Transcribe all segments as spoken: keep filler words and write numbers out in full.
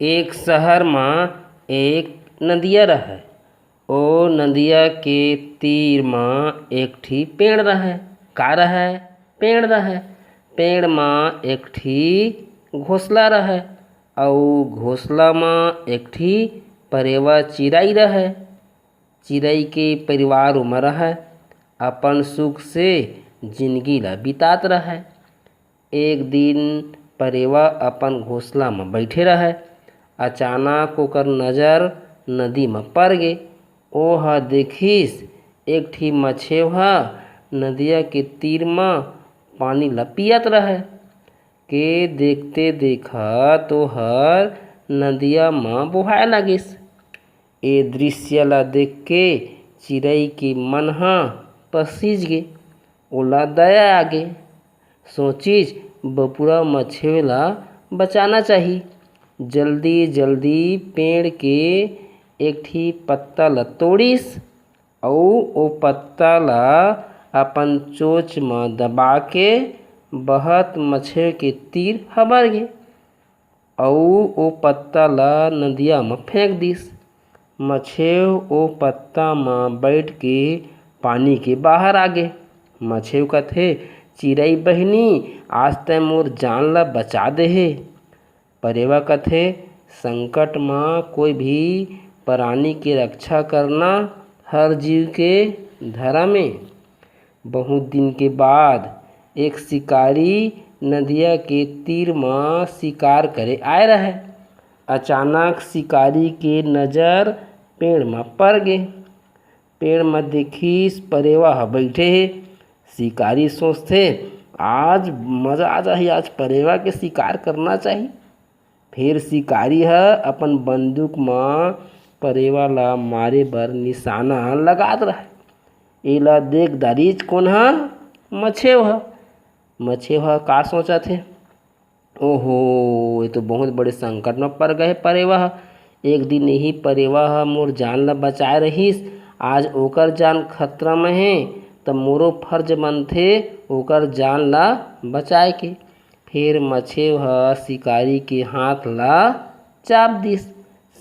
एक शहर म एक नदिया रहय। ओ नदिया के तीर म एक ठी पेड़ रहय। का रहय? पेड़ रहय। पेड़ म एक ठी घोंसला रहय, अउ घोंसला म एक ठी परेवा चिरई रहय। चिरई के परिवार ओमा रहय, अपन सुख से जिनगी ला बितात रहय। एक दिन परेवा अपन घोंसला म बइठे रहय। अचानक ओकर नजर नदी म पर गे। ओह देखिस, एक ठी मछेव ह नदिया के तीर म पानी ल पियत रहय। के देखते देखत ओहर नदिया म बोहाय लागिस। ए दृश्य ला देख के चिरई के मन ह पसीज गे। ओला दया आगे। सोचिस, बपुरा मछेव ला बचाना चाही। जल्दी जल्दी पेड़ के एक ठी पत्ता ला तोड़िस, अउ ओ पत्ता ला अपन चोंच म दबा के बहत मछेव के तीर हबर गे। अउ ओ पत्ता ला नदिया म फेंक दिस। मछेव ओ पत्ता म बइठ के पानी के बाहर आगे। मछेव कथे, "चिरई बहिनी, आज तैं मोर जान ला बचा देहे।" परेवा कथे, "संकट म कोई भी प्राणी के रक्षा करना हर जीव के धरम ए।" बहुत दिन के बाद एक शिकारी नदिया के तीर म शिकार करे आए रहय। अचानक शिकारी के नजर पेड़ म पर गे। पेड़ म देखिस, परेवा ह बइठे हे। शिकारी सोचथे, "आज मजा आ जाही, आज परेवा के शिकार करना चाही।" फेर शिकारी ह अपन बंदूक म परेवा ला मारे बर निशाना लगात रहय। एला देख डारिस कोन ह? मछेव ह। मछेव ह का सोचत हे? "ओहो, ये तो बहुत बड़े संकट म पर गए परेवा ह। एक दिन यही परेवा ह मोर जान ला बचाए रहिस, आज ओकर जान खतरा म हे, त मोरो फर्ज बनथे ओकर जान ला बचाए के।" फेर मछेव ह शिकारी के हाथ ला चाप दिस।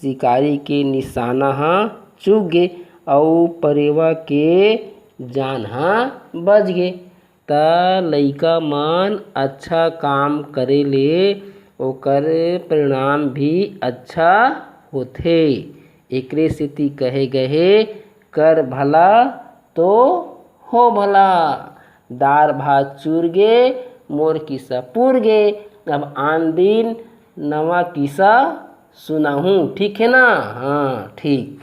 शिकारी के निशाना ह चूक गे अउ परेवा के जान ह बच गे। त लइका मन, अच्छा काम करे ले ओकर परिणाम भी अच्छा होथे। एकरे सेती कहे गए हे, "कर भला तो हो भला।" दार भात चूर गे, मोर किस्सा पूर गे। अब आन दिन नवा किस्सा सुनाहूँ, ठीक हे ना? हाँ, ठीक।